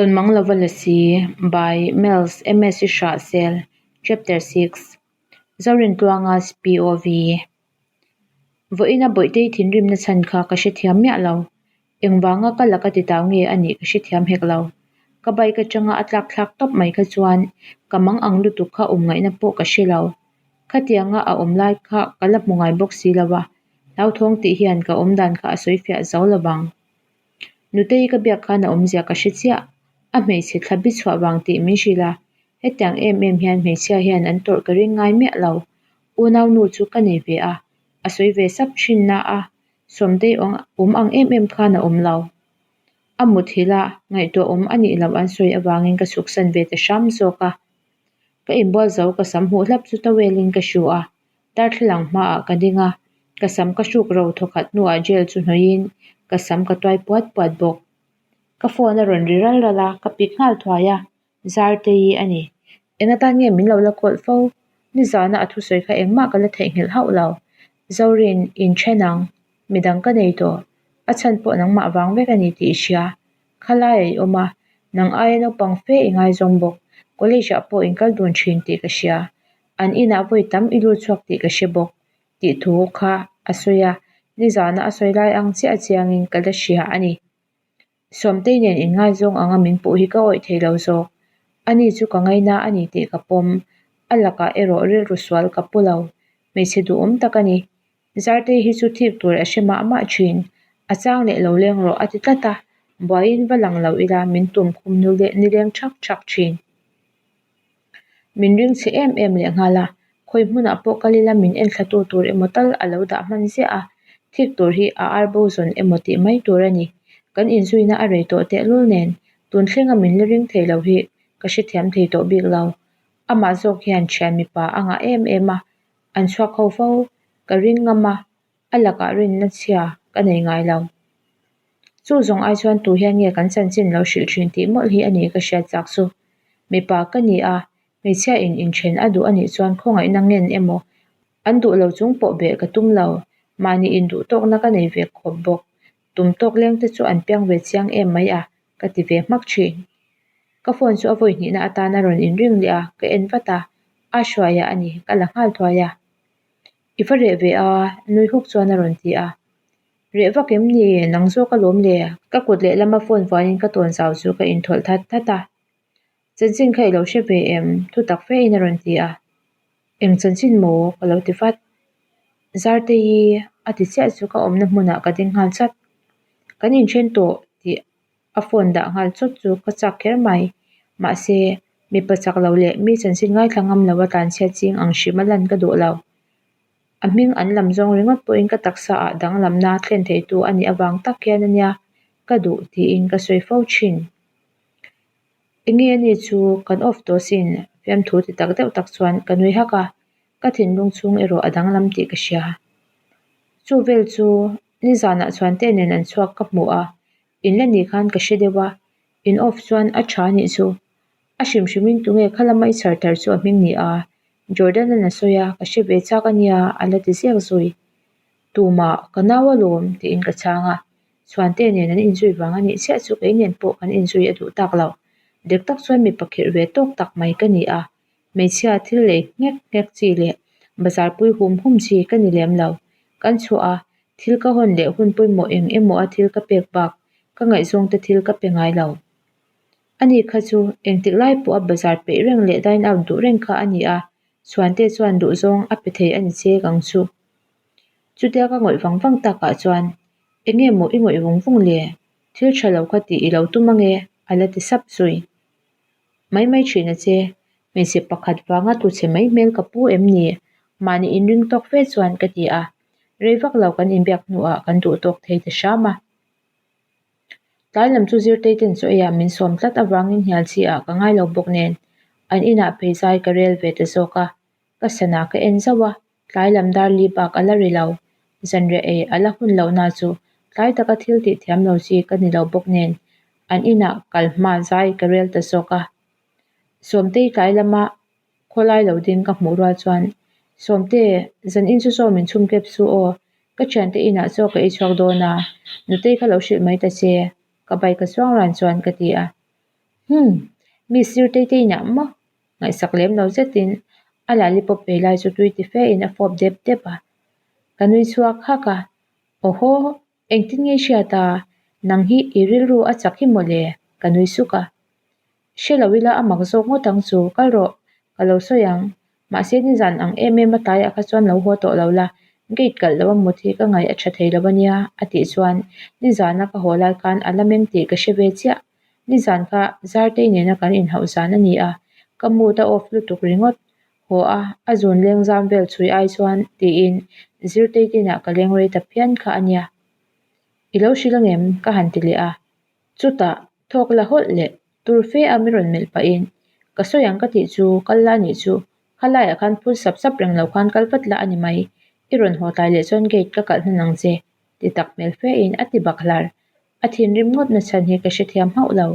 Tawnmang lova la si by Miles MS i Hrahsel Chapter 6 Zorintluanga's POV Vawiina Bawihtei thinrimna chhan kha ka hrethiam miah lo. Engvanga ka laka ti tau nge a nih ka hrethiam hek lo. Ka bike atanga a tlak thlak tawp mai kha chuan ka mang ang lutuk kha awm ngaihna pawh ka hre lo. Khatianga a awm lai kha ka la hmu ngai bawk si lo a, hlauthawng tih hian ka awmdan kha a sawi fiah zo lo vang. Nutei ka biak khan a awmzia ka hre chiah. A hmeichhe thla bi chhuah vang tih min hrilh a, hetiang em em hian hmeichhia hian an tawrh ka ring ngai miah lo. Unaunu chu ka nei ve a, a sawi ve sap thin na a, Sawmtei awm ang em em khan a awm lo. A muthilh a, ngaihtuah awm a nih loh an sawi avangin ka chhuksan ve ta hram zawk a. Ka inbual zo ka sam huh hlap chu towel in ka hru a, darthlalang hmaah ka ding a, ka sam ka hruk ro thawkhat hnuah gel chu hnawih in ka sam ka tuai puat puat bawk. Ka phone a rawn ri ral ral a, ka pick nghal thuai a, Zartei a ni. Eng atan nge min lo la kawlh fo? Nizana a thusawi kha engmah ka la theihnghilh hauh lo. Zorin, inthen ang. Midang ka nei tawh. A chhan pawh nangmah vang vek a ni tih i hria. Khalai a i awm a, nang aia naupang fe i ngaizawng bawk. College ah pawh in kal dun thin tih ka hria. An inah vawi tam i lut chhuak tih ka hre bawk tih thu kha a sawi a, nizana a sawi lai ang chiah chiangin ka la hria a ni. Sawmtei nen in ngaizawng anga min puh hi ka awih thei lo zawk. Ani chu ka ngaina a ni tih ka pawm. A lakah erawh rilru sual ka pu lo. Hmeichhe duhawm tak a ni. Zartei hi chu thik tur a hre mah mah thin. A chang leh lo leng rawh a ti tlat a, buaiin va lang lo ila min tum khum nu leh nileng thak thak thin. Min ring chhe em em leh nghal a, khawi hmunah pawh kal ila min enthlatu tur emaw tal a lo dah hman ziah a, thik tur hi a ar bo zawn emaw tih mai tur a ni. Kan inzuina a rei tawh tehlul nen tun thlenga min la ring thei lo hi ka hrethiam thei tawh bik lo. Amah zawk hian thian mipa a ngah em em a, An chhuak ho fo, ka ring ngam a, a lakah rinna chhia ka nei ngai lo. Chu zawng ai chuan tu hian nge kan chanchin lo hrilh thin tih mawlh hi a ni ka hriat chak chu. Mipa ka ni a, hmeichhia in inthen a duh a nih chuan khawngaihna ngen emaw an duh lo chung pawh beh ka tum lo, mahni induh tawkna ka nei ve khawp bawk. Tum tawk leng te chu an piang ve chiang em mai a, ka ti ve hmak thin. Ka phone chu a vawi hnihna atan a rawn inring leh a, ka en vat a, a hruaia a ni, ka la nghal thuai a. I va reh ve a, nui huk chuan a rawn ti a. Reh vak em ni, nang zawk alawm le, ka kut lehlama phone vuanin ka tawn zau chu ka inthawlh that that a. Chanchin kha i lo hre ve em? Thu tak fe in a rawn ti a. Eng chanchin maw? Ka lo ti vat. Zartei a ti chiah chu ka awmna hmunah ka ding nghal chat. Kan inthen tawh tih a phone dah nghal chawt chu ka chak kher mai. Mahse, mipa chak lo leh mi chanchin ngaithla ngam lo a tlanchhiat ching ang hrim a lan ka duh lo. A hming an lam zawng ringawt pawhin ka taksa ah danglamna thlen theitu a nih avang tak hian a nia ka duh tiin ka sawi fo thin. Enge a ni chu kan off tawh sin fiamthu ti tak deuh tak chuan ka nui hak a, ka thinlung chhung erawh a danglam tih ka hria. Chu vel chu nizanah Chhuante nen an chhuak ka hmu a, in la nih khan ka hre deuh a, in off chuan a tha nih chu. A hrim hrimin tunge kha lama i chhar thar chu a hming ni a, Jordan-a'n a sawi a, ka hre ve chak a nia a la ti ziak zui. Tumah ka nau alawm tiin ka chhang a, Chhuante nen an inzui vang a nih chiah chu kei nen pawh kan inzui a duh tak lo. Dik tak chuan mipa khirh ve tawk tak mai ka ni a, hmeichhia thil lei nghek nghek chi leh bazar pui hum hum chi ka ni lem lo. Kan chhuah a, thil ka hawn leh hun pawimawh eng emaw a thil ka pek bak ka ngaihzawng te thil ka pe ngai lo. Ani kha chu engtik lai pawh a bazar peih reng leh dine out duh reng kha a ni a, Chhuante chuan duhzawng a pe thei a ni che kang chu. Chutia ka ngawih vang vang takah chuan Enge maw i ngawih vung vung le? Thil tha lo kha tih i lo tum ange a la ti sap zui. Mai mai thin a che, hmeichhe pakhat vanga tu chhe mai hmel ka pu em ni? Mahni inring tawk fe chuan ka ti a, rei vak lo kan inbiak hnuah kan duh tawk thei ta hram a. Tlai lam chu zirtei ten chaw eiah min sawm tlat avangin hnial chi ah ka ngai lo bawk nen an inah pheizai ka rel ve ta zawk a, ka sana ka en zauh a. Tlai lam dar li bak a la ri lo. Zanriah ei a la hun lohna chu tlai taka thil tih thiam lo chi ka ni lo bawk nen an inah kal hma zai ka rel ta zawk a. Sawmtei tlai lama khawlai lo ding ka hmuh rual chuan, Sawmte, zan in chu chaw min chhum kep su aw, ka thiante inah chaw ka ei chhuak dawn a, nutei kha lo hrilh mai ta che, ka bike a chuang ran chuan ka ti a. Humm, mi sir Teite inah maw? Ngaihsak lem lo zetin a lollipop ei lai chu tui ti fe in a fawp dep dep a. Ka nui chhuak hak a, Awhaw, engtin nge i hriat a? Nang hi i rilru a chak hi mawle? Ka nui suk a. Hre lo ila a mak zawk ngawt ang chu, kal rawh, ka lo sawi ang. Mahse nizan ang em em a tlaiah kha chuan lo haw tawh lo la, gate kalh lo a mut hi ka ngaih a tha thei lo a nia a tih chuan nizana ka haw lai khan a la meng tih ka hre ve chiah. Nizan kha Zartei nena kan inhauh zan a ni a, ka mood a off lutuk ringawt. Haw a, a zun leng zam vel chhui ai chuan tiin Zirtei tinah ka leng rei ta phian kha a nia. I lo hrilh angem? ka han ti leh a. Chutah, thawk la hawlh leh tur fe a mi rawn melh pahin, Ka sawi ang ka tih chu, kal la anih chu, khalaiah khan phun sap sap reng lo khan kal vat la a ni mai, i rawn haw tlai leh chuan gate ka kalh hnan ang che, ti tak hmel fe in a ti bak hlar. A thinrim ngawt na chhan hi ka hrethiam hauh lo.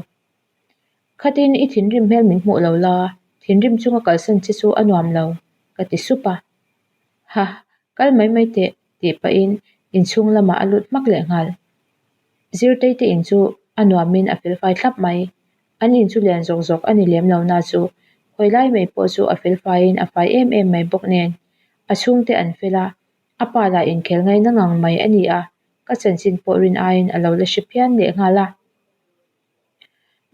Khatin i thinrim hmel min hmuh lo la, thinrim chunga kalsan che chu a nuam lo, ka ti sup a. Ha, kal mai mai teh, tih pahin inchhung lamah a lut hmak leh nghal. Zirtei te in chu a nuamin a felfai thlap mai. An in chu lian zawk zawk a ni lem lo na chu khawi lai mai pawh chu a felfaiin a fai em em mai bawk nen. A chhungte an fel a, a pa lah inkhel ngaina ngang mai a ni a, ka chanchin pawh rin aiin a lo la hre phian leh nghal a.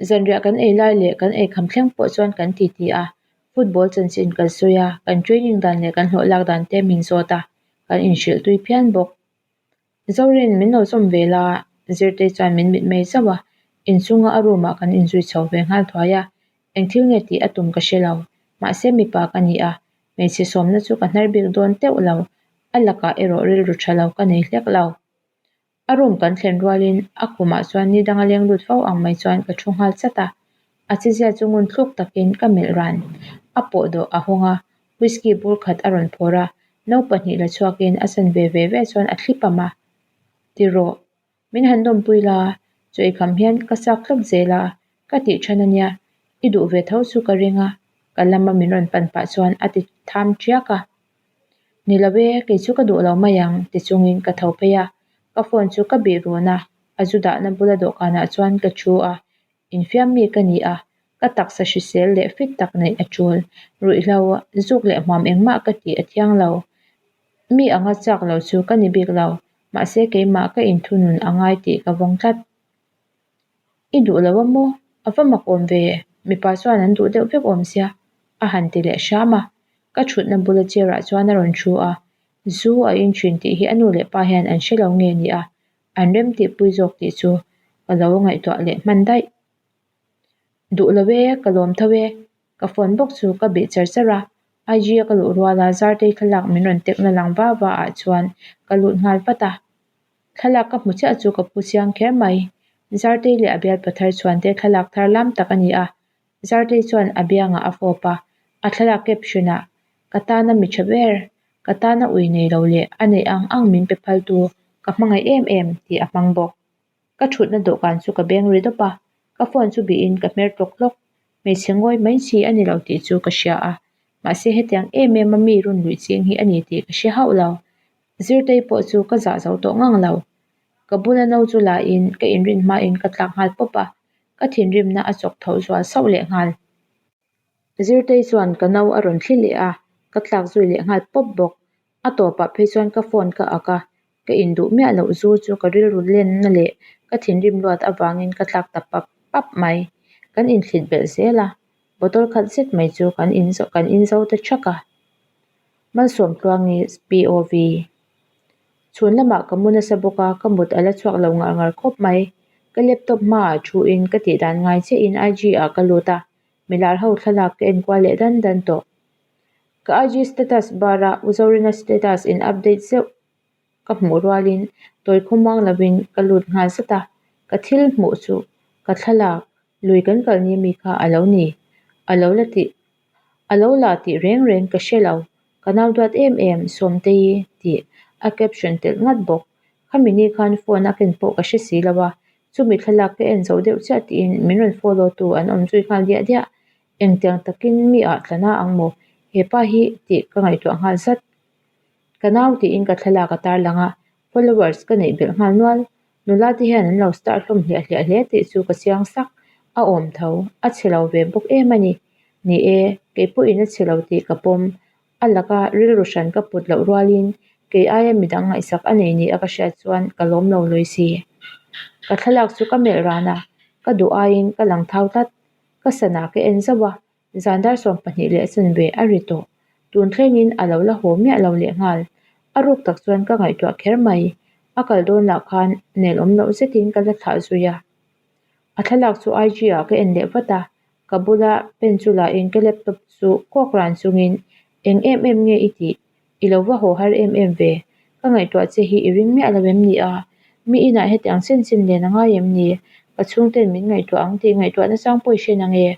Zanriah kan ei lai leh kan eikham thleng pawh chuan kan titi a, football chanchin kan sawi a, kan training dan leh kan hlawh lak dan te min zawt a, kan inhrilh tui phian bawk. Zorin min lo zawm ve la, Zirtei chuan min mit mai zauh a, inchunga a room ah kan inzui chho ve nghal thuai a, eng thil nge tih a tum ka hre lo, mahse mipa ka ni a, hmeichhe sawmna chu ka hnar bik dawn teuh lo, a lakah erawh rilru tha lo ka nei hlek lo. A room kan thlen rualin a khumah chuan ni danga leng lut fo ang mai chuan ka thu nghal chat a, a chezia chu ngun thluk takin ka melh ran. A pawh dawh a hawng a, whisky bur khat a rawn phawrh a, no pahnih la chhuakin a san ve ve ve chuan a thli pam a. Ti rawh, min han lawmpui la, chaw i kham hian ka chak tlat zel a, ka tih than a nia, i duh ve tho chu ka ring a, ka lama min rawn pan pah chuan a ti tham tiak a. Ni lo e, kei chu ka duh lo mai ang ti chungin ka tho phei a, ka phone chu ka bih run a, a zu dahna bula dawhkanah chuan ka thu a, infiam mi ka ni a, ka taksa hrisel leh fit tak neih a tul, ruihhlo, zuk leh hmuam engmah ka tih a thiang lo. Mi anga chak lo chu ka ni bik lo, mahse keimah ka inthunun a ngai tih ka vawng tlat. I duh lo a maw? A va mak awm ve, mipa chuan an duh deuh vek awm sia, a han ti leh hram a. Ka thutna bula chair ah chuan a rawn thu a, zu a in thin tih hi a nu leh pa hian an hre lo nge ni a, an rem tihpui zawk tih chu ka lo ngaihtuah leh hman daih. Duh lo e, ka lawm tho e, ka phone bawk chu ka bih char char a, IG a ka luh ruala Zartei thlalak min rawn tek na lang va va ah chuan ka lut nghal vat a. Thlalak ka hmu chiah chu ka phu chiang kher mai. Zartei leh a bialpa thar chhuan te thlalak thar lam tak a ni a, Zartei chuan a biangah a fawp a, a thlalak caption ah, Ka tana mi tha ber, ka tana ui nei lo leh a neih ang ang min pe phaltu ka hmangaih em em tih a hmang bawk. Ka thutna dawhkan chu ka beng ri dawp a, ka phone chu bihin ka hmer tlawk tlawk. Hmeichhe ngawi mai chi a ni lo tih chu ka hria a, mahse hetiang em em a mi run luih ching hi a ni tih ka hre hauh lo. Zirtei pawh chu ka zah zo tawh ngang lo. Ka bula no chu la in ka inrin hmain ka tlak nghal pawp a, ka thinrimna a chawk tho zual sauh leh nghal. Zirtei chuan ka no a rawn thli leh a, ka tlak zui leh nghal pawp bawk. A tawpah phei chuan ka phone ka ak a, ka induh miah loh zu chu ka rilru lenna leh ka thinrim luat avangin ka tlak ta pap pap mai. Kan inthlit belh zel a, bottle khat zet mai chu kan in kan in zo ta thak a. Malsawmtluangi POV Chhun lamah ka mu nasa bawk a, ka mut a la chhuak lo ngar ngar khawp mai. Ka laptop hmaah thu in ka tih dan ngai chiah in IG ah ka lut a, milar ho thlalak ka enkual leh dan dan tawh. Ka IG status bar a U Zorina status in update zeuh ka hmuh rualin tawi khawmuang lovin ka lut nghal zat a, ka thil hmuh chu ka thlalak Lui kan kal ni mi kha a lo ni. A lo la tih a lo la tih reng reng ka hre lo. Ka nau duat em em Sawmtei tih a caption telh ngat bawk. Khami ni khan phone a ken pawh ka hre si lo a, chumi thlalak ka en zo deuh chiah tiin min rawn follow tu an awm zui nghal diah diah. Engtiang takin mi ah tlana ang maw hepa hi tih ka ngaihtuah nghal zat. Ka nau tiin ka thlalak a tarlang a, followers ka neih belh nghal nual. Nula te hian an lo star hlawm hliah hliah hle tih chu ka chiang sak. A awm tho, a chhe lo ve bawk em a ni. Ni e, kei pawhin a chhe lo tih ka pawm. A laka rilru hran ka put loh rualin kei aia midang ngaihsak a nei ni a ka hriat chuan ka lawm lo lawi si. Ka thlalak chu ka melh ran a, ka duh aiin ka lang thau tlat. Ka sana ka en zauh a, Zan dar 12 leh chanve a ri tawh. Tun thlengin a lo la haw miah lo lehnghal. A ruk tak chuan ka ngaihtuah kher mai. A kal dawn lah khan nel awm loh zetin ka la thlah zui a. A thlalak chu IG ah ka en leh vat a, ka bula pen chu la in ka laptop chu kawk ran chungin eng em em nge i tih? I lo va haw har em em ve. Ka ngaihtuah che hi i ring miah lo em ni a? Mi inah hetiang chen chen len a ngai em ni? Ka chhungten min ngaihtuah ang tih ngaihtuah nachang pawh i hre nang e.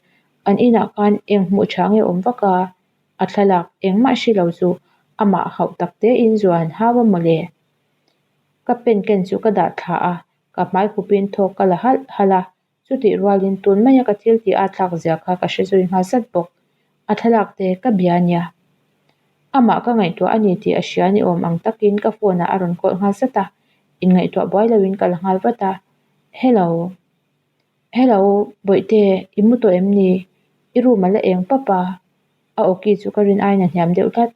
An inah khan eng hmuh tha nge awm vak a? A thlalak engmah hre lo chu amah hauh tak tein zuan hau a mawle. Ka pen ken chu ka dah thla a, ka hmai khupin thawk ka la halh halh a. Chutih rualin tun maia ka thil tih a thlak zia kha ka hre zui nghal zat bawk. A thlalak te ka bia nia. Amah ka ngaihtuah a ni tih a hria ni awm ang takin ka phone ah a rawn call nghal zat a, inngaihtuah buai loin ka la nghal vat a. Hello. Hello, Bawihte, i mu tawh em ni? I room a la eng pap a, a awki chu ka rin aiin a hniam deuh tlat.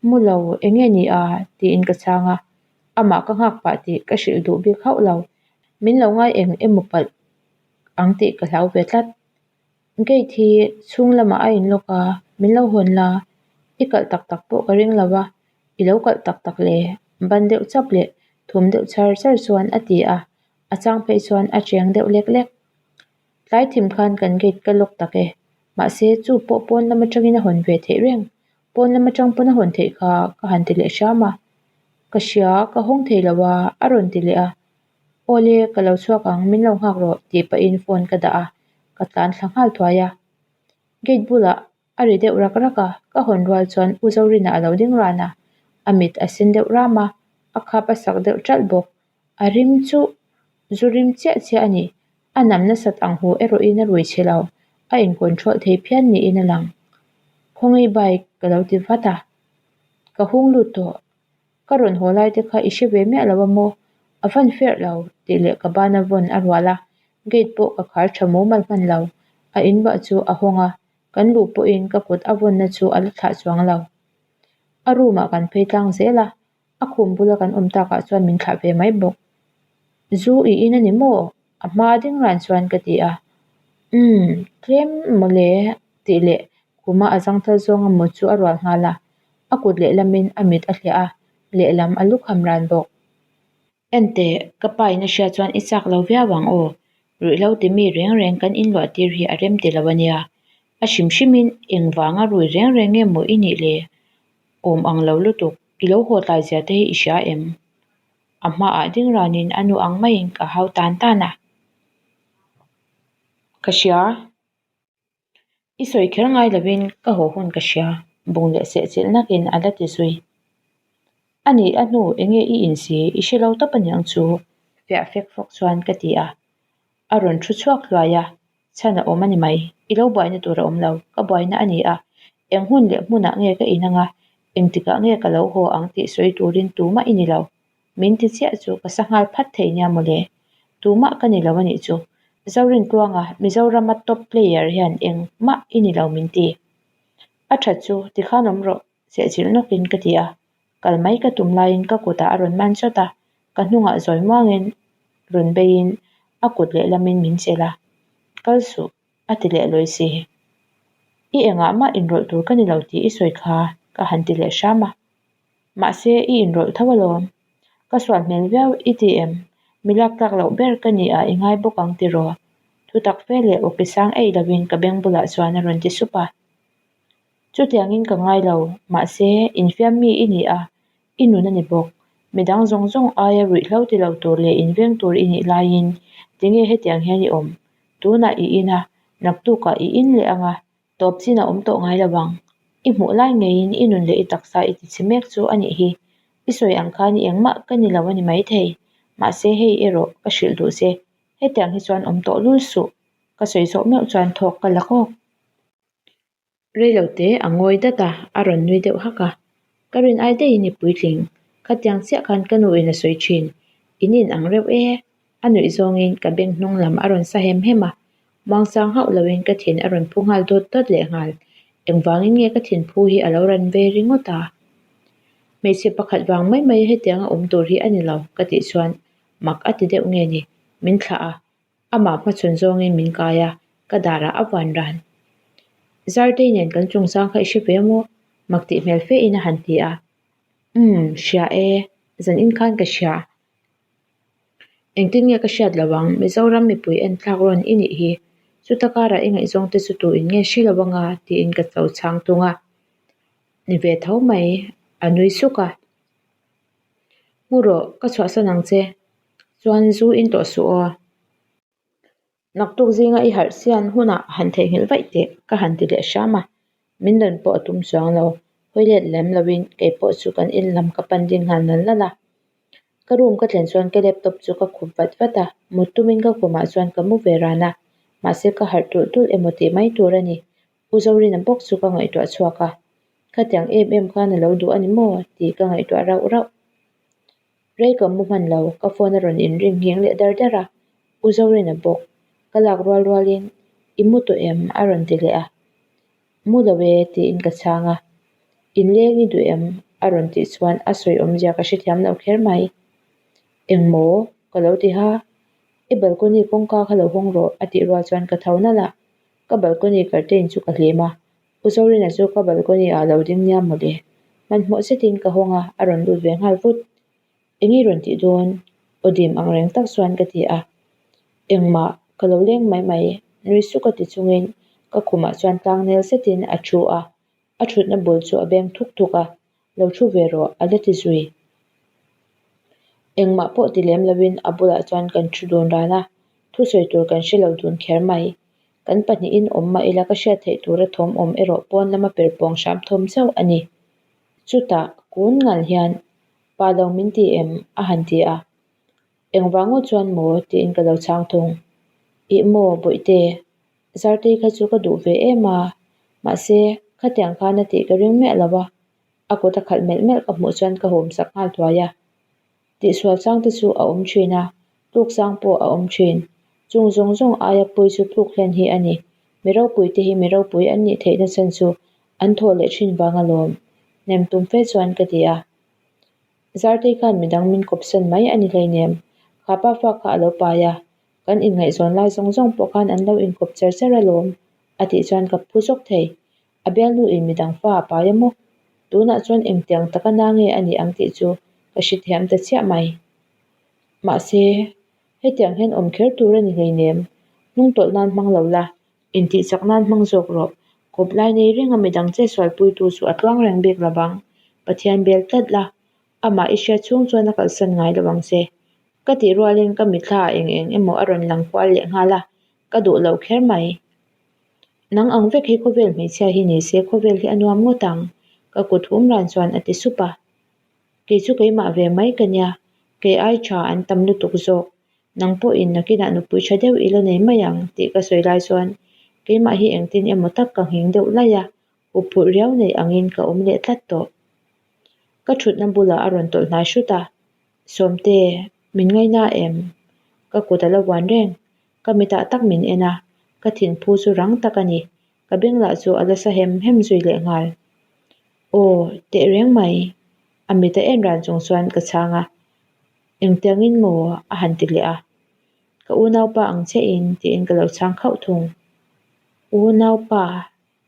Mu lo, eng nge ni a? tiin ka chhang a, amah ka nghak pah tih ka hrilh duh bik hauh lo. Min lo ngai eng emaw palh ang tih ka hlau ve tlat. Gate hi chhung lamah a in lawk a, min lo hawn la, i kalh tak tak pawh ka ring lo a, i lo kalh tak tak le, ban deuh chap leh thum deuh char char chuan a ti a, a chang phei chuan a cheng deuh lek lek. Tlai thim khan kan gate ka lock tak e, mahse chu pawh pawn lam atangin a hawn ve theih reng, pawn lam atang pawn a hawn theih kha ka han ti leh hram a, ka hria ka hawng thei lo a, a rawn ti leh a. Awle, ka lo chhuak ang, min lo nghak rawh tih pahin phone ka dah a, ka tlan thla nghal thuai a. Gate bulah a ri deuh rak rak a, ka hawn rual chuan U Zorina a lo ding ran a, a mit a sen deuh ram a, a khap a sak deuh ṭalh bawk. A rim chu zu rim chiah chiah a ni, a nam nasat ang hu erawhin a rui chhe lo, a in control thei phian niin a lang. Khawngaih bike ka lo ti vat a, ka hung lut tawh. Ka rawn haw lai te kha i hre ve miah lo a maw? A van ferh lo tih leh ka bana vawn a rual a, gate pawh ka khar tha mumal hman lo. A in luah chu a hawng a, kan luh pawhin ka kut a vawnna chu a la thlah chuang lo. A room ah kan phei tlang zel a, a khum bula kan awm takah chuan min thlah ve mai bawk. Zu i in a ni maw? A hma ding ran chuan ka ti a. Umm, tlem mawle tih leh khuma a zangthal zawnga mut chu a rual nghal a. A kut lehlamin a mit a hliah a, lehlam a lukham ran bawk. Enteh, ka pa in a hriat chuan i chak lo viau ang aw, ruihhlo ti mi reng reng kan inluah tir hi a rem ti lo a nia. A hrim hrimin eng vanga rui reng reng nge maw i nih le? Awm ang lo lutuk, i lo haw tlai zia te hi i hria em? A hmaah ding ranin a nu ang maiin ka hau tan tan a. Ka hria. I sawi kher ngai lovin ka haw hun ka hria, bung leh sehchilh nakin a la ti zui. A nih a hnu enge i insi i hre lo tawp aniang chu fiah fek fawk chuan ka ti a. A rawn thu chhuak hluai a, chhan a awm a ni mai, i lo buaina tur a awm lo, ka buaina a ni a, eng hun leh hmunah nge ka in anga, engtikah nge ka lo haw ang tih sawi turin tumah i ni lo. Min ti chiah chu ka sa nghal phat thei nia mawle. Tumah ka ni lo a nih chu. Zorintluanga, Mizorama top player hian engmah i ni lo min ti. A that chu tikhan awm rawh, sehchilh nawkin ka ti a. Kal mai ka tum laiin ka kutah a rawn man chawt a, ka hnungah zawi muangin rawn beiin a kut lehlamin min chelh a. Kal suh, a ti leh lawi si. I engah mah inrawlh tur ka ni lo tih i sawi kha, ka han ti leh hram a. Mahse, i inrawlh tho alawm. Ka sual hmel viau i ti em? Mi lak tlak loh ber ka ni a i ngai bawk ang tiraw? Thutak fe leh awki sang eih lovin ka beng bulah chuan a rawn ti sup a. Chutiangin ka ngai lo, mahse, infiam mi i ni a, i nun a ni bawk. Midang zawng zawng aia ruihhlo ti lo tur leh inveng tur i nih laiin tinge hetiang hian i awm? Tunah i in a, naktukah i in leh ang a, Tawp chin a awm tawh ngai lo ang. I hmuh lai ngeiin i nun leh i taksa i ti chhe mek chu a nih hi. I sawi ang khan i engmah ka ni lo a ni maithei. Mahse hei erawh ka hrilh duh che. Hetiang hi chuan awm tawh lul suh. Ka sawi zawh meuh chuan thawk ka la kawk. Reilote a ngawi dat a, a rawn nui deuh hak a. Ka rin ai daihin i puitling. Khatiang chiah khan ka nu in a sawi thin. In in ang reuh e. A nuih zawngin ka beng hnung lam a rawn sa hem hem a. Muangsang hauh loin ka thin a rawn phu nghal dawt dawt lehnghal. Engvangin nge ka thinphu hi a lo ran ve ringawt a? Hmeichhe pakhat vang mai mai hetianga awm tur hi a ni lo ka tih chuan mak a ti deuh nge ni? Min thlah a, amah hmachhawn zawngin min kai a, ka darah a vuan ran. Zartei nen kan chungchang kha i hre ve maw? Mak tih hmel fe in a han ti a. Umm, hria e, zan in khan ka hria. Engtin nge ka hriat lo ang, Mizoram mipui en thlak rawn i nih hi. Chuta karah i ngaihzawng te chu tu in nge hre lo anga tiin ka lo chhang tung a. Ni ve tho mai, a nui suk a. Mu rawh, ka chhuahsan ang che. Chuan zu in tawh suh aw. Naktuk zinga i harh sian hunah han theihnghilh vaih teh ka han ti leh hram a, min rawn pawh a tum chuang lo. Hawi let lem loin kei pawh chu kan in lam ka pan ding nghal nal nal a. Ka room ka thlen chuan ka laptop chu ka khup vat vat a, mut tumin ka khumah chuan ka mu ve ran a, mahse ka harh tulh tulh emaw tih mai tur a ni. U Zorina bawk chu ka ngaihtuah chhuak a, khatiang em em khan a lo duh a ni maw tih ka ngaihtuah rauh rauh. Rei ka mu hman lo, ka phone a rawn inring nghing leh dar dar a, U Zorina bawk ka lak rual rualin I mu tawh em? a rawn ti leh a, Mu lo e tiin ka chhang a, Inleng i duh em? a rawn tih chuan a sawi awmzia ka hrethiam lo kher mai. Engmaw? ka lo ti ha, I balcony kawngka kha lo hawng rawh a tih rual chuan ka tho nalh a, ka balcony curtain chu ka hlim a, U Zorina chu ka balcony ah lo ding nia mawle. Hmanhmawh zetin ka hawng a, a rawn lut ve nghal vut. Eng i rawn tih dawn? Aw dim ang reng tak chuan ka ti a. Engmah, ka lo leng mai mai, nui suk a ti chungin ka khumah chuan tlangnel zetin a thu a, a thutna bul chu a beng thuk thuk a, lo thu ve rawh a la ti zui. Engmah pawh ti lem loin a bulah chuan kan thu dun ran a, thusawi tur kan hre lo dun kher mai. Kan pahnihin awm mah ila ka hriat theih tura thawm awm erawh pawn lama per pawng hram thawm chauh a ni. Chutah kun ngal hian, Pa lo min ti em? a han ti a. Engvang ngawt chuan maw? tiin ka lo chhang thung. Ih maw, Bawihte, Zartei kha chu ka duh ve em a, mahse, khatiang khan a tih ka ring miah lo a, a kut a khalh melh melh ka hmuh chuan ka hawm sak nghal thuai a. Tihsual chang te chu a awm thin a, tluk sang pawh a awm thin. Chung zawng zawng aia pui chu tluk hlen hi a ni. Mi ropui te hi mi ropui an nih theihna chhan chu an thawh leh thin vang alawm, nem tum fe chuan ka ti a. Zartei khan midang min kawpsan mai a ni hleinem, kha pa fa kha a lo pai a, kan inngaihzawn lai zawng zawng pawh khan an lo inkawp cher cher alawm, a tih chuan ka phu zawk thei. A bialnu in midang fa a pai a maw? Tunah chuan engtiang taka na nge a nih ang tih chu ka hrethiam ta chiah mai. Mahse, hetiang hian awm kher tur a ni hleinem. Hnung tawlh nan hmang lo la, intih chak nan hmang zawk rawh. Kawp lai nei renga midang che sualpuitu chu a tluang reng bik lo vang. Pathian bel tlat la, amah i hriat chhung chuan a kalsan ngai lo ang che. Ka tih rualin ka mitthla ah eng eng emaw a rawn lang kual leh nghal a, ka duh lo kher mai. Nang ang vek hi khawvel hmeichhia hi ni se khawvel hi a nuam ngawt ang, ka kut hum ran chuan a ti sup a. Kei chu keimah ve mai ka nia, kei ai tha an tam lutuk zawk. Nang pawhin nakinah nupui tha deuh i la nei mai ang tih ka sawi lai chuan keimah hi engtin emaw tak ka nghing deuh laih a, huphurh riau nei angin ka awm leh tlat tawh. Ka thutna bulah a rawn tawlh hnai hrut a, Sawmte, min ngaina em? Ka kut a la vuan reng, Ka mitah tak min en a, ka thinphu chu rang tak a ni. Ka beng lah chu a la sa hem hem zui leh nghal. Aw, teh reng mai. A mit a en ran chung chuan ka chhang a. Engtiangin maw? a han ti leh a. Ka unaupa ang chiahin tiin ka lo chhang khauh thung. Unaupa?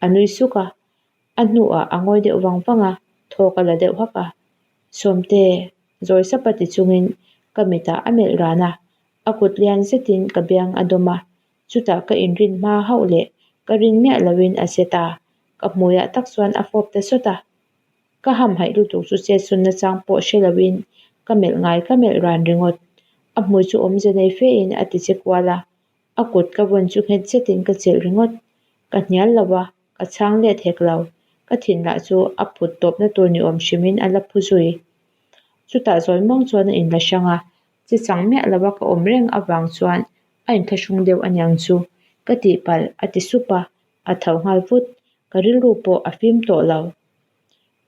A nui suk a. A hnuah a ngawi deuh vang vang a, thawk a la deuh hak a. Sawmte, zawi sapa ti chungin ka mitah a melh ran a. A kut lian zetin ka biang a dawm a, chutah ka inrin hma hauh leh ka rin miah loin a che ta, ka hmuiah tak chuan a fawp ta sawt a. Ka hamhaih lutuk chu chetsawn nachang pawh hre loin ka melh ngai ka melh ran ringawt. A hmui chu awmze nei fein a ti che kual a, a kut ka vawn chu nghet zetin ka chelh ringawt. Ka hnial lo a, ka chhang let hek lo. Ka thin lah chu a phut tawpna tur ni awm hrimin a la phu zui. Chutah zawi mawng chuan a inla hrang a, Chi chang miah lova ka awm reng avang chuan a inthlahrung deuh aniang chu ka tihpalh a ti sup a, a tho nghal vut, ka rilru pawh a fim tawh lo.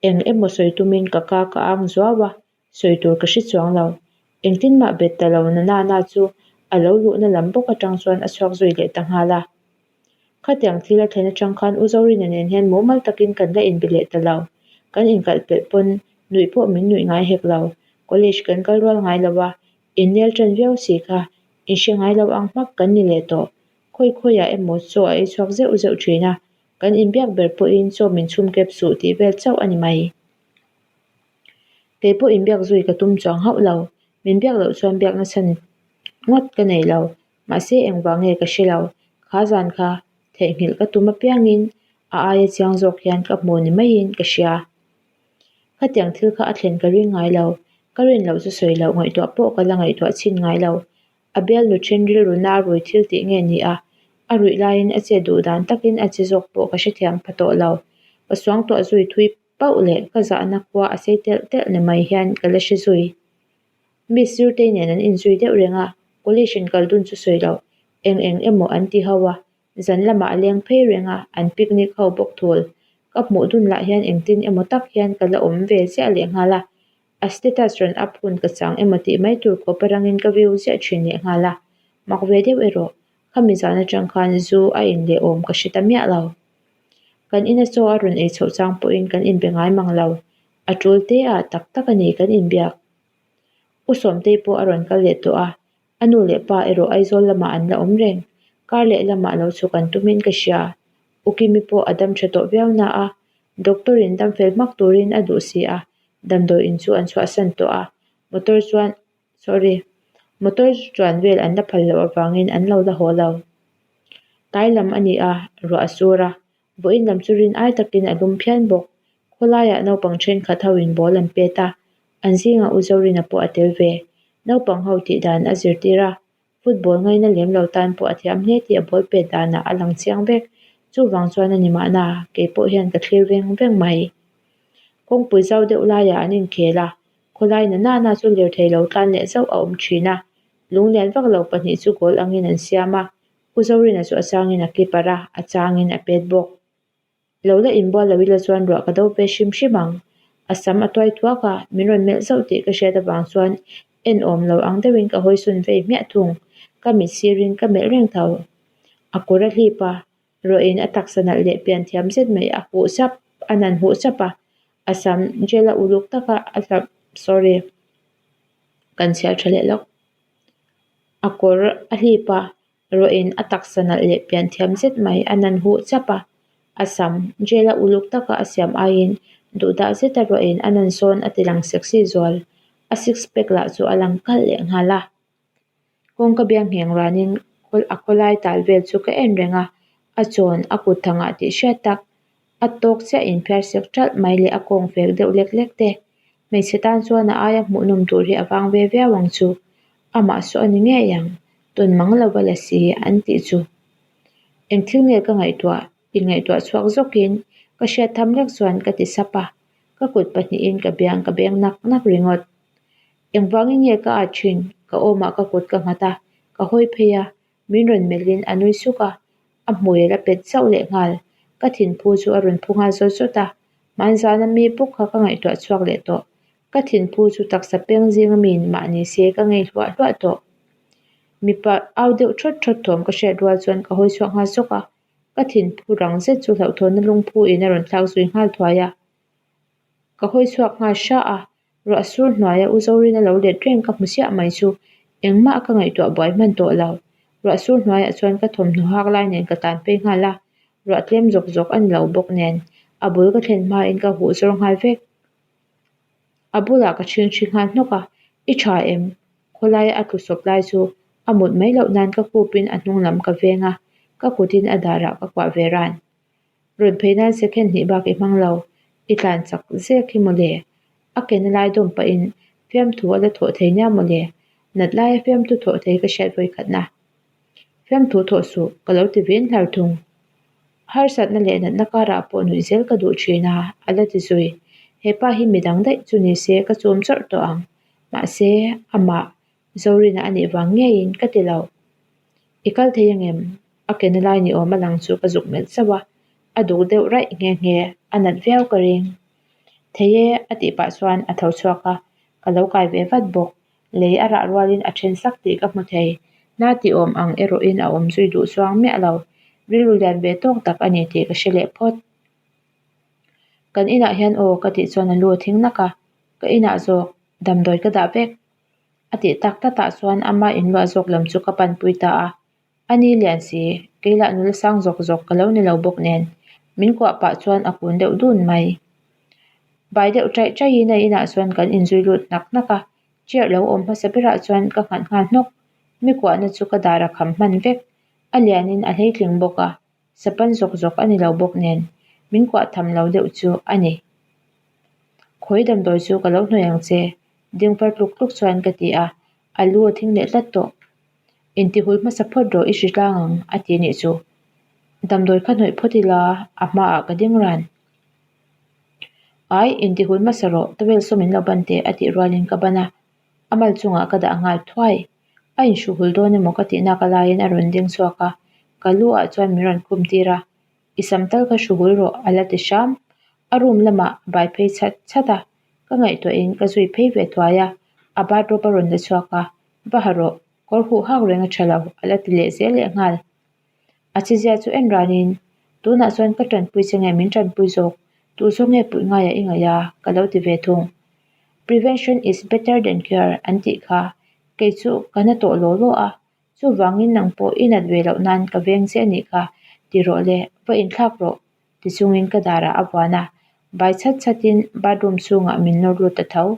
Eng emaw sawi tumin ka ka ka ang zuau a, sawi tur ka hre chuang lo. Engtin mah bet ta lo na nana chu a lo luhna lam bawk atang chuan a chhuak zui leh ta nghal a. Khatiang thil a thlen atang khan U Zorina nen hian mumal takin kan la inbe leh ta lo. Kan inkalh pelh pawn nuih pawh min nuih ngai hek lo. College kan kal rual ngai lo a, innel tan viau si kha inhre ngai lo ang hmak kan ni leh tawh. Khawi khawiah emaw chaw a ei chhuak zeuh zeuh thin a, kan inbiak ber pawhin chaw min chhum kep suh tih vel chauh a ni mai. Kei pawh inbiak zui ka tum chuang hauh lo, min biak loh chuan biakna chhan ngawt ka nei lo. Mahse engvang nge ka hre lo, kha zan kha theihnghilh ka tum apiangin a aia chiang zawk hian ka hmu ni maiin ka hria. Khatiang thil kha a thlen ka ring ngai lo, ka rin loh chu sawi loh ngaihtuah pawh ka la ngaihtuah chhin ngai lo. A bialnu then rilru na rui thil tih nge ni a, a ruih laiin a chet duh dan takin a che zawk pawh ka hrethiam pha tawh lo. Ka suangtuah zui thui pauh leh ka zahna khua a sei telh telh ni mai hian ka la hre zui. Miss Zirtei nen an inzui deuh reng a, college in kal dun chu sawi loh, eng eng emaw an ti ho a, zan lamah a leng phei reng a, an picnic ho bawk thul. Ka hmuh dun lah hian engtin emaw tak hian ka la awm ve ziah lehnghal a, a status rawn up hun ka chang emaw tih mai tur khawp a rangin ka view ziah thin lehnghal a, mak ve deuh erawh, khami zan atang khan zu a in leh awm ka hre ta miah lo. Kan ina chaw a rawn ei chhoh chang pawhin kan inbe ngai mang lo, a tul te ah tak tak a ni kan inbiak. U Sawmtei pawh a rawn kal leh tawh a, a nu leh pa erawh Aizawl lamah an la awm reng. Kar leh lamah lo chhuk an tumin ka hria. U Kimi pawh a dam tha tawh viau na a, doctor in dam fel hmak turin a duh si a, damdawi in chu an chhuahsan tawh a, motor chuan sorry motor chuan vel an la phal loh avangin an lo la haw lo. Tlai lam a ni a, ruah a sur a, Vawiin lam chu rin ai takin a lum phian bawk. Khawlaiah naupang thenkhat ho in ball an pet a, an zingah U Zorina pawh a tel ve. Naupang ho tih dan a zirtir a, football ngaina lem lo tan pawh a thiam hle tih a ball pet danah a lang chiang vek. Chuvang chuan a ni mahna, kei pawh hian ka thlir veng veng mai. Kawngpui zau deuh laiah an inkhel a, khawlai na nana chu lirthei lo tlan leh zauh a awm thin a, lunglian vak lo pahnih chu goal angin an siam a, U Zorina chu a changin a keeper a, a changin a pet bawk. Lo la inbual lo ila chuan ruah ka do ve hrim hrim ang. A sam a tuai thuak a, min rawn melh zauh tih ka hriat avang chuan en awm lo ang deuhin ka hawi sun vei hmiah thung. Ka mit sirin ka melh reng tho. A kawr a hlip a, ruahin a taksa nalh leh pian thiam zet mai a huh chap, a nan huh chap a, a sam gel a uluk taka a hlap sorry kan chhiar tha leh lawk. A kawr a hlip a, ruahin a taksa nalh leh pian thiam zet mai a nan huh chap a, a sam gel a uluk taka a siam aiin duhdah zeta ruahin a nan sawn a ti lang sexy zual, a six pack lah chu a lang kalh leh nghal a. Kawngka biang ngheng ranin a khawlai tal vel chu ka en reng a, a chawn a kut thangah tih hriat tak a tawk chiah inphiar sek ṭalh mai leh a kawng fek deuh lek lek te. Hmeichhe tan chuan a aia hmuhnawm tur hi a vang ve viau ang chu. Amah saw a ni ngei ang, tawn mang lova la si an tih chu. Eng thil nge ka ngaihtuah? Inngaihtuah chhuak zawkin ka hriat tham lek chuan ka ti sap a, ka kut pahnihin ka biang ka beng nak nak ringawt. Engvangin nge ka at thin? Ka awmah ka kut ka nghat a, ka hawi phei a, Min rawn melhin a nui suk a, a hmui a la pet zauh leh nghal. Ka thinphu chu a rawn phu nghal zawt zawt a, hmanzana mi bawk kha ka ngaihtuah chhuak leh tawh. Ka thinphu chu taksa peng zinga mi mah ni se ka ngei hluah hluah tawh. Mipa au deuh thawt thawt thawm ka hriat rual chuan ka hawi chhuak nghal sawk a, ka thinphu rang zet chu hlauhthawnna lungphu in a rawn thlak zui nghal thuai a. Ka hawi chhuak nghal hra a, Ruah sur hnuaia U Zorina lo let reng ka hmu chiah mai chu engmah ka ngaihtuah buai hman tawh lo. Ruah sur hnuaiah chuan ka thawmhnaw hak lai nen ka tan phei nghal a, ruah tlem zawk zawk a ni lo bawk nen a bul ka thlen hmain ka huh zawr nghal vek. A bulah ka chhing ṭhi nghal hnawk a, I ṭha em? Khawlaia a tlu sawp lai chu a mut mai loh nan ka kupin a hnung lam ka veng a, ka kutin a darah ka kuah ve ran. Rawn phei nan second hnih bak i hmang lo, i tlan chak zek hi mawle. A ke na lai dawm pahin fiamthu a la thawh thei nia mawle. Nat laia fiamthu thawh thei ka hriat vawi khatna. Fiamthu thawh suh, ka lo ti vin hlar thung. Harsatna leh natna karah pawh nuih zel ka duh thin a, a la ti zui. He pa hi midang daih chu ni se ka chum chawrh tawh ang. Mahse, amah Zorina a nih vang ngeiin ka ti lo. I kal thei angem? A ke na lai ni awm a lang chu ka zuk melh zauh a, a duk deuh raih nghe nghe, a nat viau ka ring. Thei e a tih pah chuan a tho chhuak a, ka lo kai ve vat bawk. Lei a rah rualin a then sak tih ka hmu thei. Na ti awm ang erawhin a awm zui duh chuang miah lo. Rilru lian ve tawk tak a ni tih ka hre leh phawt. Kan inah hian aw ka tih chuan a lu a thing nak a, ka inah zawk damdawi ka dah vek. A tih tak tlatah chuan ama inluah zawk lam chu ka panpui ta a. A ni lian si, kei lah nula sang zawk zawk ka lo ni lo bawk nen, min kuah pah chuan a kun deuh dun mai. Bai deuh chaih chaihin a inah chuan kan inzui lut hnak hnak a, chair lo awm hmasa berah chuan ka nghat nghal hnawk. Mi kuahna chu ka dar a kham hman vek. A lianin a hleitling bawk a, sapan zawk zawk a ni lo bawk nen, min kuah tham lo deuh chu a ni. Khawi damdawi chu ka lo hnawih ang che, dingfar tluk tluk chuan ka ti a, a lu a thing leh tlat tawh. Intihul hmasa phawt rawh i hri tlang ang a ti nih chu. Damdawi kha hnawih phawt ila a hmaah ka ding ran. Ai, intihul hmasa rawh, towel saw min lo ban teh a tih rualin ka ban a, a mal chungah ka dah nghal thuai. A inhruhul dawn emaw ka tih nak alaiin a rawn ding chhuak a, ka lu ah chuan min rawn khum tir a, I sam tal kha hruhul rawh a la ti hram. A room lamah bai phei chhat chhat a, ka ngaihtuahin ka zui phei ve thuai a, a bathrobe a rawn la chhuak a, va ha rawh, kawr huh hak reng a tha lo a la ti leh zel leh nghal. A chizia chu en ranin, Tunah chuan ka tanpui che nge min tanpui zawk, tu zawk nge puih ngaiah i ngaih a? ka lo ti ve thung. Prevention is better than cure an tih kha kei chu ka na tawh law law a, chuvangin nang pawh i nat ve loh nan ka veng che a nih kha, ti rawh le, va inthlak rawh ti chungin ka darah a vuan a, bai chhat chhatin bathroom chhungah min nawr lut ta tho.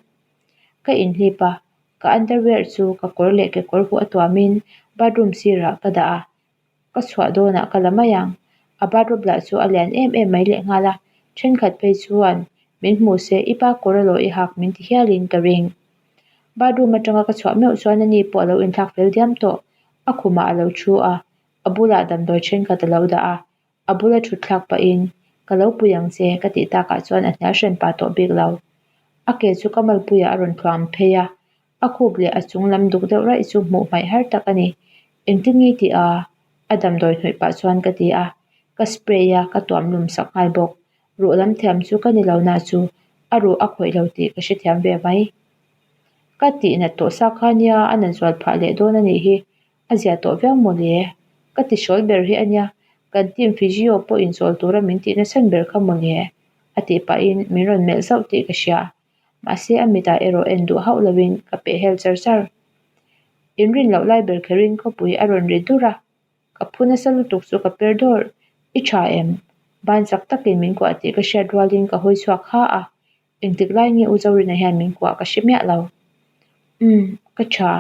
Ka inhlip a, ka underwear chu ka kawr leh kekawr huh a tuamin bathroom sirah ka dah a, ka chhuah dawnah ka la mai ang. A bathrobe lah chu a lian em em mai lehnghal a, thenkhat phei chuan min hmu se i pa kawr a law i hak min ti hialin ka ring. Bathroom atanga ka chhuah meuh chuan ani pawh a lo inthlak fel diam tawh, a khumah a lo thu a, a bulah damdawi thenkhat a lo dah a, A bula thut thlak pahin, Ka lo pui ang che, ka tih takah chuan a hnial hran pah tawh bik lo. A ke chu ka malpuiah a rawn thluam phei a, a khup leh a chung lam duk deuh raih chu hmuh hmaih har tak a ni. Engtin nge tih a? A damdawi hnawih pah chuan ka ti a, ka spray a, ka tuam lum sak nghal bawk. Ruh lam thiam chu ka ni lo na chu a ruh a khawih lo tih ka hrethiam ve mai. Ka tih nat tawh sa kha nia a nat zual phah leh dawn a nih hi. A zia tawh viau maw le? Ka ti hrawl ber hi a nia, kan team physio pawh inchawl tura min tih nachhan ber kha maw le? A tih pahin min rawn melh zauh tih ka hria. Mahse a mitah erawh en duh hauh lovin ka peh hel char char. Inrin loh lai ber kherin khawpui a rawn ri dur a, ka phu nasa lutuk chu ka per dawrh. I tha em? Ban chak takin min kuah tih ka hriat rualin ka hawi chhuak ha a, Engtik lai nge U Zorina hian min kuah ka hre miah lo. Umm, ka tha.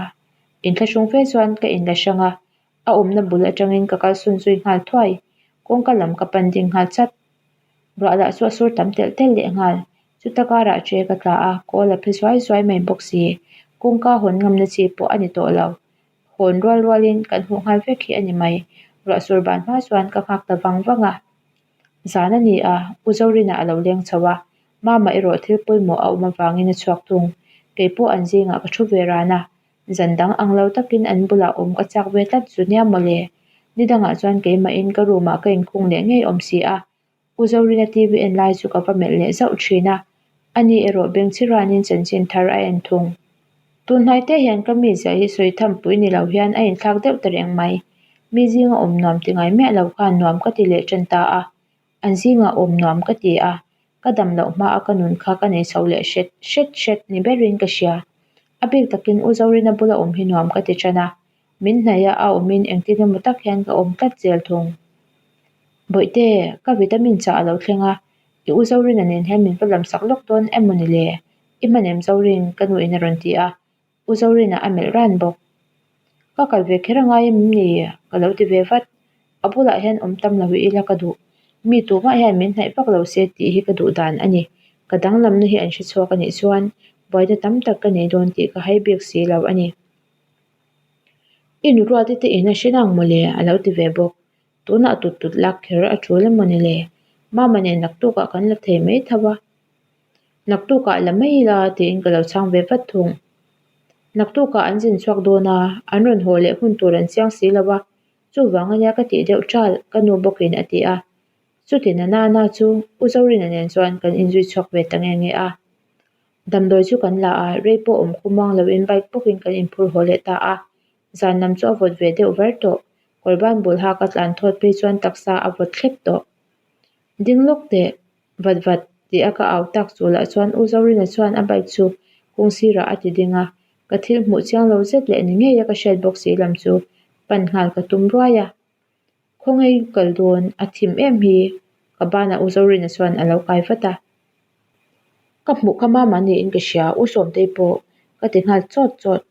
Inthlahrung fe chuan ka inla hrang a, a awmna bul atangin ka kalsawn zui nghal thuai. Kawngka lam ka pan ding nghal chat. Ruah lah chu a sur tam telh telh leh nghal. Chuta karah che ka tla a, kawl a phe zuai zuai mai bawk si. Kawngka hawn ngamna chi pawh a ni tawh lo. Hawn rual rualin kan hmuh nghal vek hi a ni mai. Ruah sur ban hma chuan ka nghak ta vang vang a. Zan a ni a, U Zorina a lo leng chho a, Mama erawh thil pawimawh a awm avangin a chhuak thung. Kei pawh an zingah ka thu ve ran a, zan dang ang lo takin an bulah awm ka chak ve tlat zu nia mawle. Ni dangah chuan keimahin ka room ah ka inkhung leh ngei awm si a, U Zorina TV en lai chu ka va melh leh zauh thin a, ani erawh bengchhi ranin chanchin thar a en thung. Tun hnai te hian ka mizia hi sawi tham pui ni lo hian a inthlak deuh ta reng mai. Mi zinga awm nuam ti ngai miah lo khan nuam ka ti leh tan ta a, an zingah awm nuam ka ti a, ka dam loh hma a ka nun kha ka nei chho leh hret hret hret ni berin ka hria. A bik takin U Zorina bula awm hi nuam ka ti tan a, min hnaih a a awmin engtin emaw tak hian ka awm tlat zel thung. Bawihte, ka vitamin chah a lo thleng a, i U Zorina nen hian min va lam sak lawk dawn emaw ni le? I hman em Zorin? Ka nu in a rawn ti a, U Zorina a melh ran bawk. Ka kal ve kher a ngai em ni? Ka lo ti ve vat. A bulah hian awm tam lo ila ka duh. Mi tumah hian min hnaih vak lo se tih hi ka duh dan a ni. Ka danglamna hi an hre chhuak a nih chuan buaina tam tak ka nei dawn tih ka hai bik si lo a ni. I nu ruati te in a hre nang mawle? A lo ti ve bawk. Tunah tut tut lak kher a tul emaw ni le? Mama nen naktukah kan la thei mai tho a. Naktukah la mai ila tiin ka lo chhang ve vat thung. Naktukah an zin chhuak dawn a, an rawn haw leh hun tur an chiang si lo a, chuvang ania ka tih deuh ṭal ka nu bawkin a ti a. Chuti na nana chu U Zorina nen chuan kan inzui chhuak ve ta nge nge a. Damdawi chu kan la a, rei pawh awm khawmuang loin bike bawkin kan inphur haw leh ta a. Zan lam chu a vawt ve deuh var tawh. Kawr ban bul hak a tlan thawt phei chuan taksa a vawt thlep tawh. Ding lawk teh, vat vat tih a ka au tak chulah chuan U Zorina chuan a bike chu kawng sirah a ti ding a, ka thil hmuh chiang lo zet leh ni ngei a ka hriat bawk si lam chu pan nghal ka tum ruai a. Khawngaih kal dawn a thim em hi ka banah U Zorina chuan a lo kai vat a. Ka hmuh kha mama niin ka hria, U Sawmtei pawh ka ti nghal chawt chawt.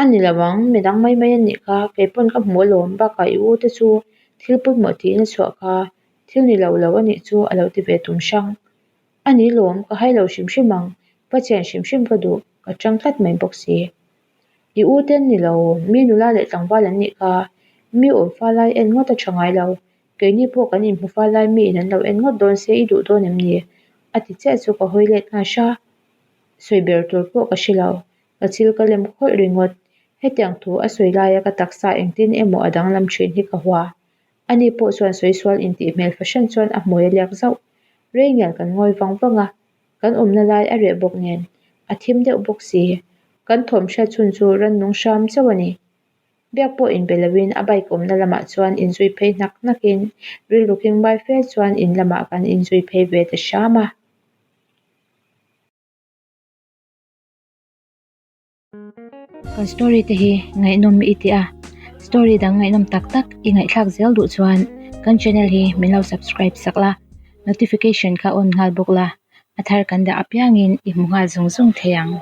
A ni lo ang, midang mai mai an nih kha, kei pawn ka hmu alawm, bakah i u te chu thil pawimawh tiin a chhuah kha, thil ni lo lo a nih chu a lo ti ve tum hrang. A ni lawm, ka hai lo hrim hrim ang, va chian hrim hrim ka duh, ka tang tlat mai bawk si. I u te an ni lo, mi nula leh tlangval an nih kha, mi awm fa lai en ngawt a tha ngai lo, keini pawh kan inhmu fa lai miin an lo en ngawt dawn se i duh dawn em ni? A ti chiah chu ka hawi let nghal hra, sawi ber tur pawh ka hre lo. Ka chil ka lem khawlh ringawt. Hetiang thu a sawi laia ka taksa engtin emaw a danglam thin hi ka hua. Ani pawh chuan sawi sual intih hmel fahran chuan a hmui a liak zauh. Rei ngial kan ngawi vang vang a, kan awmna lai a reh bawk nen a thim deuh bawk si. Kan thawm hriat chhun chu rannung hram chauh a ni. Biak pawh inbe loin a bike awmna lamah chuan inzui phei hnak hnakin rilru kengbai fe chuan in lamah kan inzui phei ve ta hram a. Kan story te hi ngaihnawm i ti a, story dang ngaihnawm tak tak i ngaihthlak zel duh chuan kan channel hi min lo subscribe sak la, notification kha on nghal bawk la, a thar kan dah apiangin i hmu nghal zung zung thei ang.